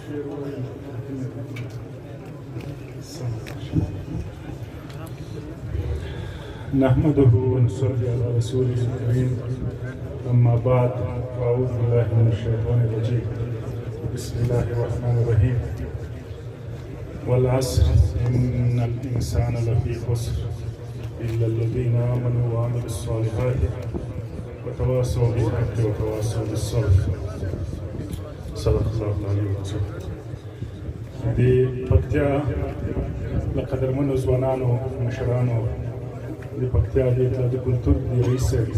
شعر ووایم. نحمده ونصلي على رسوله الكريم، أما بعد، فأعوذ بالله من الشيطان الرجيم، بسم الله الرحمن الرحيم، والعصر إن الإنسان لفي خسر إلا الذين آمنوا وعملوا الصالحات وتواصوا بالحق وتواصوا بالصبر. صدق الله العلي العظيم. د پکتیا له قدرمنو ځوانانو، مشرانو، د پکتیا د اطلاعاتي کلتور د رئیس صاحب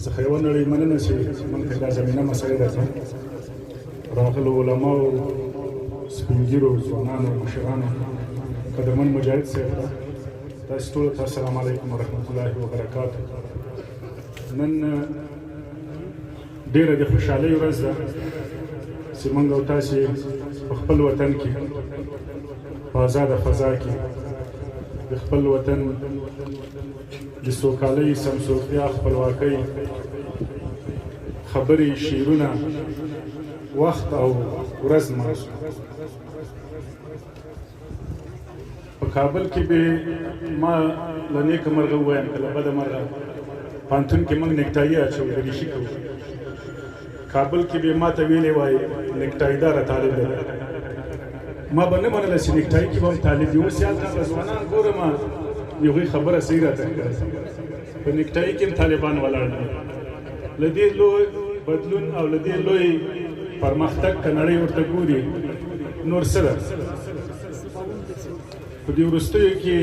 څخه یوه نړۍ مننه چې موږ ته دا زمینه مساعده کړه. راغلو علماو، سپین ږیرو، ځوانانو، مشرانو، قدرمن مجاهد صاحب ته، تاسو ټولو ته السلام علیکم ورحمت الله وبرکاته. نن ډېره د خوشحالۍ ورځ ده چې موږ او تاسې په خپل وطن کې، په ازاده فضا کې، د خپل وطن د سوکالۍ، سمسورتیا، خپلواکۍ خبرې، شعرونه، وخت او ورځ لمانځو. په کابل کې به ما له نیکه مرغه ووایم که له بده مرغه، پوهنتون کې موږ نیکټایي اچوو، دریشي کوو. کابل کې به ما ته ویلې وای نیکټایداره طالب دی، ما به نه منله چې نیکټایي کې به هم طالب وي. اوس یې هلته هغه ځوانان ګورم، د هغوی خبره صحیح راته ښکاري، په نیکټایي کې هم طالبان ولاړ دي. له دې لوی بدلون او له دې لوی پرمختګ که نړۍ ورته ګوري، نور څه ده؟ په دې وروستیو کې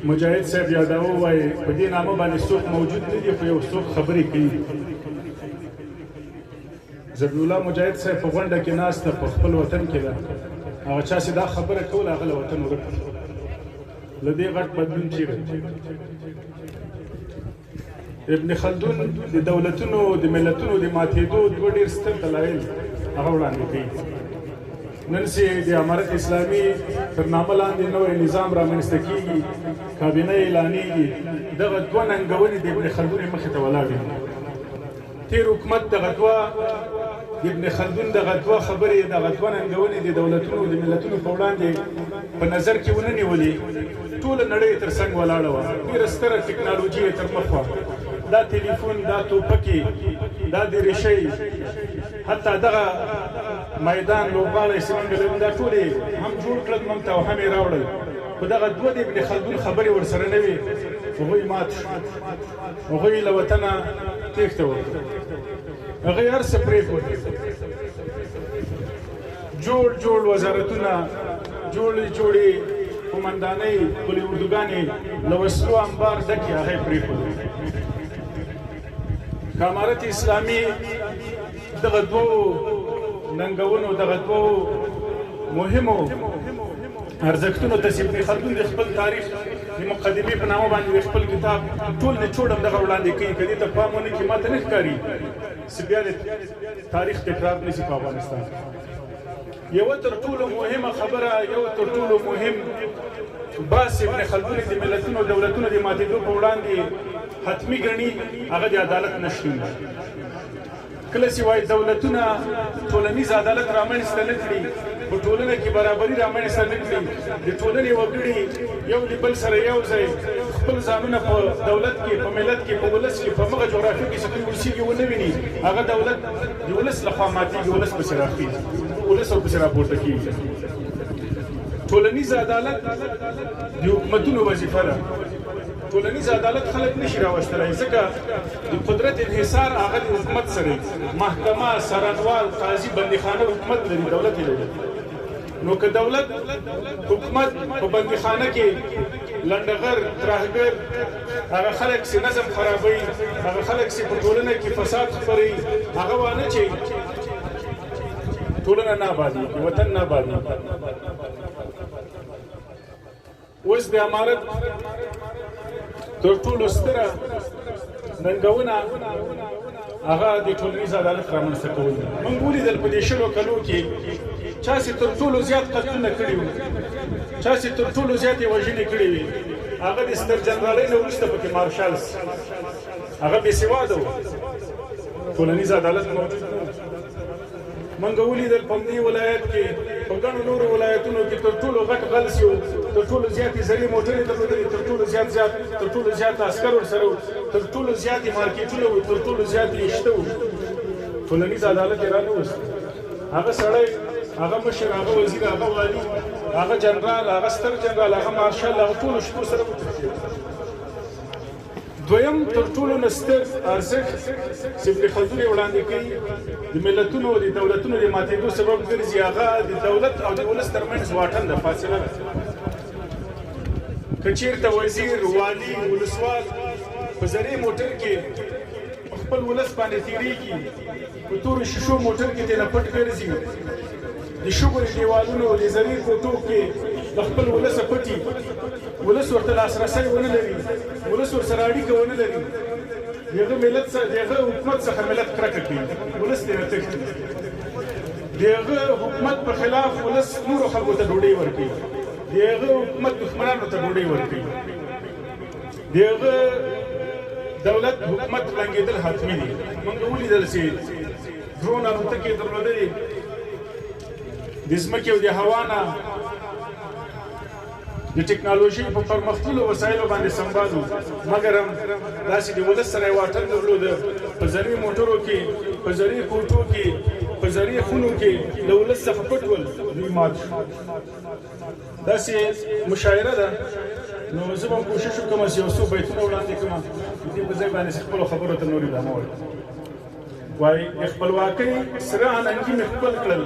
مجاهد صاحب یاداوه، وایي په دې نامه باندې څوک موجود نه دي، خو یو څوک خبرې کوي. ذبیح الله مجاهد صاحب په غونډه کې ناست ده، په خپل وطن کې ده. هغه چا چې دا خبره کوله، هغه له وطن ورک. له دې غټ بدلون چیرې؟ ابن خلدون د دولتونو، د ملتونو د ماتېدو دوه ډېر ستر دلایل هغه وړاندې کوي. نن چې د امارت اسلامي تر نامه لاندې نوی نظام رامنځته کیږي، کابینه اعلانیږي، دغه دوه ننګونې د ابن خلدون مخې ته ولاړې دي. تېر حکومت دغه دوه، د ابن خلدون دغه دوه خبرې، دغه دوه ننګونې د دولتونو، د ملتونو په وړاندې په نظر کې ونه نیولې. ټوله نړۍ تر څنګ ولاړه وه، ډېره ستره ټکنالوژي یې تر مخ وه، دا تلیفون، دا توپکې، دا دریشۍ، حتی دغه میدان لوبغاړی چې موږ لرو، دا ټول یې هم جوړ کړل موږ ته او هم یې راوړل، خو دغه دوه د ابن خلدون خبرې ورسره نه وې. هغوی مات شو، هغوی له وطنه تېښته وکړه، هغوی هر څه پرېښودل، جوړ جوړ وزارتونه، جوړې جوړې قومندانۍ، قولي اردوګانې له وسلو انبار ډکې، هغه یې پرېښودل. که امارت اسلامي دغه دوو ننګونو، دغه دوو مهمو ارزښتونو ته چې ابن خلدون د خپل تاریخ د مقدمې په نامه باندې د خپل کتاب ټول نچوړ هم دغه وړاندې کوي، که دې ته پام ونه کړي، ما ته نه ښکاري چې بیا د تاریخ تکرار نه شي په افغانستان. یوه تر ټولو مهمه خبره، یو تر ټولو مهم بحث ابن خلدون د ملتونو، دولتونو د ماتېدو په وړاندې حتمي ګڼي، هغه د عدالت نشتون دی. کله چې وایي دولتونه ټولنیز عدالت رامنځته نه کړي، په ټولنه کې برابري رامنځته نه کړي، د ټولنې وګړي یو له بل سره یو ځای خپل ځانونه په دولت کې، په ملت کې، په ولس کې، په مغه جغرافیه کې چې دوی اوسېږي ونه ویني، هغه دولت د ولس لخوا ماتېږي، ولس پسې راخېږي، ولس ورپسې راپورته کېږي. ټولنیز عدالت د حکومتونو وظیفه ده. ټولنیز عدالت خلک نشي راوستلی، ځکه د قدرت انحصار هغه د حکومت سره. محکمه، څارنوال، قاضي، بندیخانه حکومت لري، دولت یې لري. نو که دولت، حکومت په بندیخانه کې لنډغر، ترهګر، هغه خلک چې نظم خرابوي، هغه خلک چې په ټولنه کې فساد خپروي، هغه وانه چې ټولنه نه آبادېږي، وطن نه آبادېږي. اوس د امارت تر ټولو ستره ننګونه هغه د ټولنیز عدالت رامنځته کول دي. موږ ولیدل په دې 20 کلو کې چا چې تر ټولو زیات قتلونه کړي وو، چا چې تر ټولو زیاتې وژنې کړې وي، هغه د ستر جنرالۍ نه وروسته پکې مارشال، هغه بې سواده و، ټولنیز عدالت موجود نه. مونږ ولیدل په همدې ولایت کې، په ګڼو نورو ولایتونو کې تر ټولو غټ غل سي، تر ټولو زیاتې زرې موټرې درلودلې، تر ټولو زیات زیات تر ټولو زیات عسکر ورسره وو، تر ټولو زیاتې مارکیټونه وو، تر ټولو زیاتې شته وو. ټولنیز عدالت یې رانه وست. هغه سړی، هغه مشر، هغه وزیر، هغه والي، هغه جنرال، هغه ستر جنرال، هغه مارشال، هغه ټولو شتو سره وتښتېد. دویم تر ټولو نه ستر ارزښت چې ابن خلدون یې وړاندې کوي، د ملتونو او د دولتونو د ماتېدو سبب ګرځي، هغه د دولت او د ولس ترمنځ واټن ده، فاصله ده. که چیرته وزیر، والي، ولسوال په زرې موټر کې په خپل ولس باندې تېرېږي، په تورو شیشو موټر کې ترېنه پټ ګرځي، د شګو د دیوالونو د زرې کوټو کې له خپل ولسه پټي، ولس ورته لاسرسی ونه لري، ولس ورسره اړیکه ونه لري، د هغه ملت څخه، د هغه حکومت څخه ملت کرکه کوي، ولس ترېنه تښتي. د هغه حکومت په خلاف ولس نورو خلکو ته ډوډۍ ورکوي، د هغه حکومت دښمنانو ته ډوډۍ ورکوي. د هغه دولت حکومت ړنګېدل حتمي دي. موږ ولیدل چې ډرون الوتکې درلودلې، د ځمکې او د هوا نه د ټکنالوژۍ په پرمختللو وسایلو باندې سمبال وو، مګر هم داسې د ولس سره یې واټن درلوده. په زرې موټرو کې، په زرې کوټو کې، په زرې خونو کې له ولس څخه پټ ول، دوی مات شو. داسې مشاعره ده، نو زه به کوشش وکړم چې یو څو بیتونه وړاندې کړم، د دې په ځای باندې خپلو خبرو ته نور ادامه ورکړم. وایي د خپلواکۍ سره اننګي مې خپل کړل،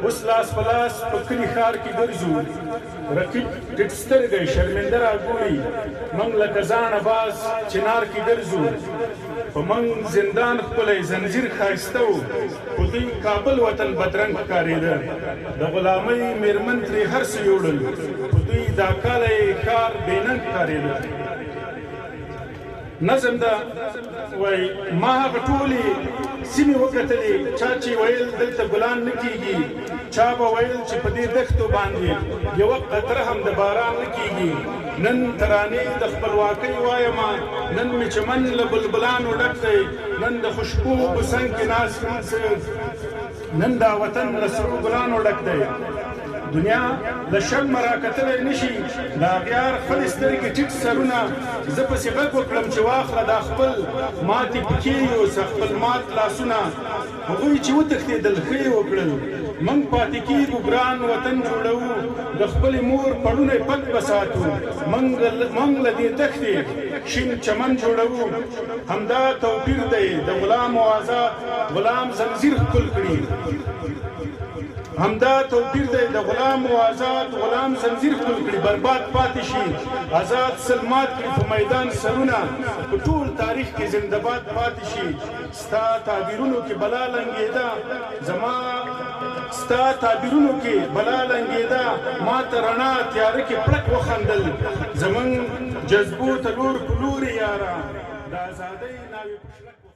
اوس لاس په لاس په کلي ښار کې ګرځو، رقیب ټیټ سترګی شرمنده را ګوري، موږ لکه زاڼه باز چنار کې ګرځو، په موږ زندان ښکلی زنځیر ښایسته و، خو دوی کابل وطن بدرنګ ښکارېده، د غلامۍ میرمن ترې هر څه یوړل، خو دوی دا کالی ښار بې ننګ ښکارېده. نظم ده. وای ما هغه ټولې سیمې وکتلې، چا چې ویل دلته ګلان نه کیږي، چا به ویل چې په دې دښتو باندې یوه قطره هم د باران نه کیږي. نن ترانې د خپلواکۍ وایم، نن مې چمن له بلبلانو ډک دی، نن د خوشبو په څنګ کې ناست، نن دا وطن له سرو ګلانو ډک دی. دنیا له شرمه راکتلی نه شي، د اغیار خړې سترګې ټیټ سرونه، زه پسې غږ وکړم چې واخله دا خپل ماتې پښې یوسه، خپل مات لاسونه. هغوی چې وتښتېدل ښه یې وکړل، موږ پاتې کېږو، ګران وطن جوړوو، د خپلې مور پړونی پک به ساتو، موږ له دې دښتې شین چمن جوړوو. همدا توپیر دی د غلام او آزاد، غلام زنځیر ښکل کړي. همدا توپیر دی د غلام او آزاد، غلام زنځیر ښکل کړي برباد پاتې شي، آزاد سلمات کړي په میدان سرونه، په ټول تاریخ کې زنده‌باد پاتې شي. ستا تعبیرونو کې بلا لنګېده، زما ستا تعبیرونو کې بلا لنګېده، ما ته رڼا تیاره کې پړک وخندل، زمونږ جذبو ته لور په لوري یاره، د ازادۍ ناوې په شړک.